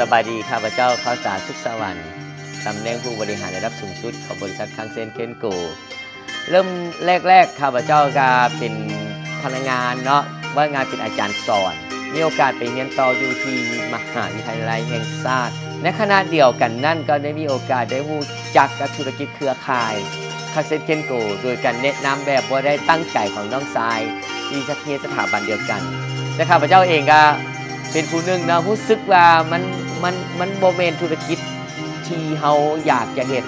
ສະບາຍດີ, ຂ້າພະເຈົ້າ ຄາວສານ ສຸກສະຫວັນ, ຕຳແໜ່ງຜູ້ບໍລິຫານລະດັບສູງສຸດຂອງບໍລິສັດຄັງເຊັນເຄນໂກ. ເລີ່ມແລກໆ ຂ້າພະເຈົ້າກະເປັນພະນັກງານເນາະ, ວ່າງານເປັນອາຈານສອນ, ມີໂອກາດໄປຮຽນຕໍ່ຢູ່ທີ່ມະຫາວິທະຍາໄລແຫ່ງຊາດ. ໃນຂະນະດຽວກັນນັ້ນ ກໍໄດ້ມີໂອກາດໄດ້ຮູ້ຈັກກັບທຸລະກິດເຄືອຂ່າຍຄັງເຊັນເຄນໂກ ໂດຍການແນະນຳແບບບໍ່ໄດ້ຕັ້ງໃຈຂອງນ້ອງຊາຍ ທີ່ເຮັດສະຖາບັນດຽວກັນ. ແຕ່ຂ້າພະເຈົ້າເອງກະເປັນຜູ້ໜຶ່ງເນາະ ຮູ້ສຶກວ່າມັນ ມັນ ມັນບໍ່ແມ່ນທຸລະກິດທີ່ເຮົາຢາກຈະເຮັດ.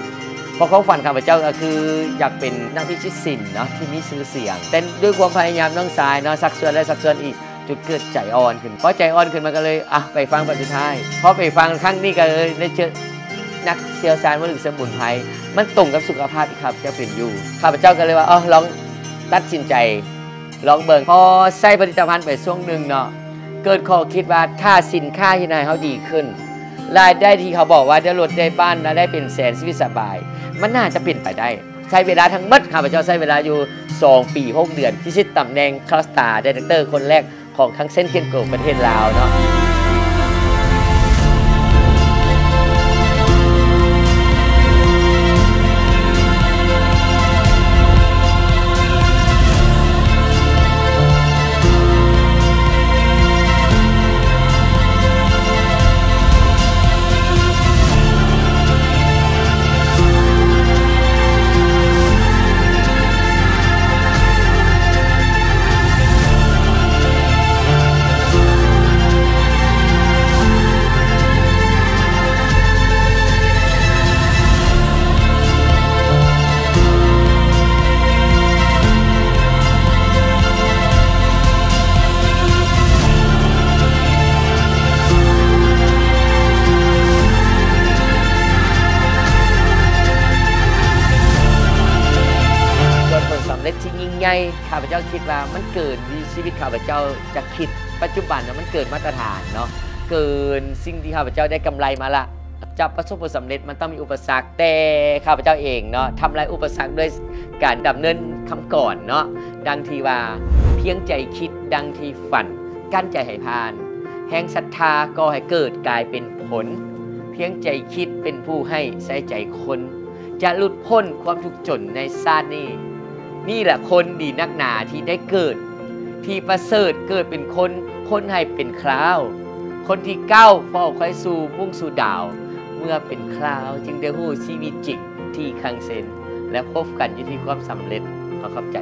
ເພາະຄວາມຝັນຂ້າພະເຈົ້າກໍຄືຢາກເປັນນັກພິຊິດສິນເນາະ ທີ່ມີຊື່ສຽງ. ແຕ່ດ້ວຍຄວາມພະຍາຍາມນ້ອງຊາຍເນາະ ຊັກຊວນແລ້ວຊັກຊວນອີກ ຈົນເກີດໃຈອ່ອນຂຶ້ນ. ພໍໃຈອ່ອນຂຶ້ນມາກໍເລີຍ ອ່ະ ໄປຟັງບັດສຸດທ້າຍ. ພໍໄປຟັງຄັ້ງນີ້ກໍເລີຍໄດ້ເຈີນັກຊ່ຽວຊານເວົ້າເລື່ອງສະໝຸນໄພ ມັນຕົງກັບສຸຂະພາບທີ່ຂ້າພະເຈົ້າເປັນຢູ່. ຂ້າພະເຈົ້າກໍເລີຍວ່າ ເອີ ລອງຕັດສິນໃຈລອງເບິ່ງ. ພໍໃຊ້ຜະລິດຕະພັນໄປຊ່ວງໜຶ່ງເນາະ ເກີດຂໍ້ຄິດວ່າ ຖ້າສິນຄ້າເຮັດໃຫ້ເຮົາດີຂຶ້ນ, ລາຍໄດ້ທີ່ເຂົາບອກວ່າໄດ້ລົດໄດ້ບ້ານ ລາຍໄດ້ເປັນແສນ ຊີວິດສະບາຍ, ມັນໜ້າຈະເປັນໄປໄດ້. ໃຊ້ເວລາທັງໝົດ ຂ້າພະເຈົ້າໃຊ້ເວລາຢູ່ສອງປີຫົກເດືອນ ພິຊິດຕຳແໜ່ງ Cluster Director ຄົນແລກຂອງຄັງເຊັນເຄນໂກ ປະເທດລາວເນາະ. ສ່ວນຜົນສຳເລັດທີ່ຍິ່ງໃຫຍ່ ຂ້າພະເຈົ້າຄິດວ່າມັນເກີນທີ່ຊີວິດຂ້າພະເຈົ້າຈະຄິດ. ປັດຈຸບັນນະ ມັນເກີນມາດຕະຖານເນາະ, ເກີນສິ່ງທີ່ຂ້າພະເຈົ້າໄດ້ກຳໄລມາລະ. ຈະປະສົບຜົນສຳເລັດ ມັນຕ້ອງມີອຸປະສັກ, ແຕ່ຂ້າພະເຈົ້າເອງເນາະ ທຳລາຍອຸປະສັກດ້ວຍການດຳເນີນຄຳກອນເນາະ, ດັ່ງທີ່ວ່າ ພຽງໃຈຄິດ ດັ່ງທີ່ຝັນ, ກັ້ນໃຈໃຫ້ຜ່ານ, ແຮງສັດທາກໍ່ໃຫ້ເກີດກາຍເປັນຜົນ, ພຽງໃຈຄິດເປັນຜູ້ໃຫ້ໃສ່ໃຈຄົນ, ຈະຫຼຸດພົ້ນຄວາມທຸກຈົນໃນຊາດນີ້. ນີ້ແຫຼະຄົນດີນັກໜາທີ່ໄດ້ເກີດ, ທີ່ປະເສີດເກີດເປັນຄົນ, ຄົນໃຫ້ເປັນຄລາວ, ຄົນທີ່ກ້າວເຝົ້າຄອຍສູ່ມຸ່ງສູ່ດາວ, ເມື່ອເປັນຄລາວຈຶ່ງໄດ້ຮູ້ຊີວິດຈິງທີ່ຄັງເຊັນ ແລະ ພົບກັນຢູ່ທີ່ຄວາມສຳເລັດ. ຂໍຂອບໃຈ.